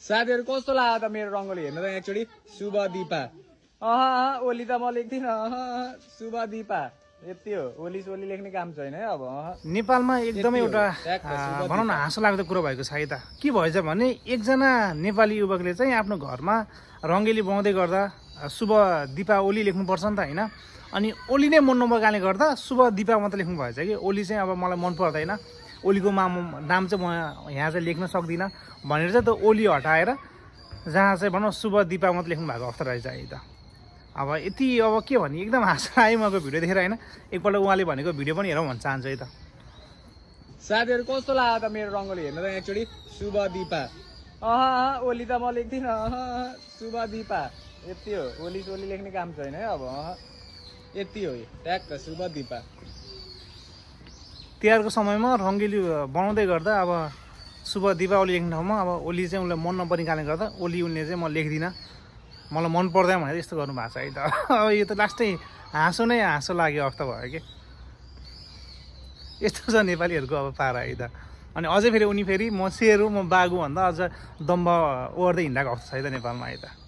साथीहरु कस्तो लाग्यो त मेरो रङ्गोली हेर्नु त एकचोटी शुभ दीपा ओली त म लेख्दिन शुभ दीपा यति हो ओली सोली लेख्ने काम छैन है अब नेपालमा एकदमै एउटा भनौँ न हाँसो लाग्दो कुरो भएको छ है त के भएछ भने एकजना नेपाली युवकले चाहिँ आफ्नो घरमा रङ्गोली बनाउँदै गर्दा शुभ दीपा ओली लेख्नुपर्छ नि त होइन अनि ओली नै मन नभएकाले गर्दा शुभ दीपा मात्र लेख्नु भएछ कि ओली चाहिँ अब मलाई मन पर्दैन ओलीको नाम चाहिँ म यहाँ चाहिँ लेख्न सक्दिनँ भनेर चाहिँ त्यो ओली हटाएर जहाँ चाहिँ भनौँ शुभ दीपा मात्र लेख्नु भएको अवस्था रहेछ है त अब यति अब के भने एकदम हाँसो आयो मको भिडियो देखेर होइन एकपल्ट उहाँले भनेको भिडियो पनि हेरौँ भन्न चाहन्छु है त साथीहरु कस्तो लाग्यो त मेरो रङ्गोली हेर्नु त एकचोटी शुभ दीपा ओली त म लेख्दिन शुभ दीपा यति हो ओली सोली लेख्ने काम छैन है अब यति हो ट्याक्क शुभ दीपा तिहारको समयमा रङ्गोली बनाउँदै गर्दा अब शुभ दीपावली लेख्ने ठाउँमा अब ओली चाहिँ उसलाई मन नपर्ने कारणले गर्दा ओली उनले चाहिँ म लेख्दिनँ मलाई मन पर्दैन भनेर यस्तो गर्नु भएको छ है त अब यो त लास्टै हाँसो नै हाँसो लाग्यो अवस्था भयो कि यस्तो छ नेपालीहरूको अब पारा है त अनि अझै फेरि उनी फेरि म सेरू म बागु भन्दा अझ दम्ब ओर्दै हिँडेको अवस्था छ है त नेपालमा है त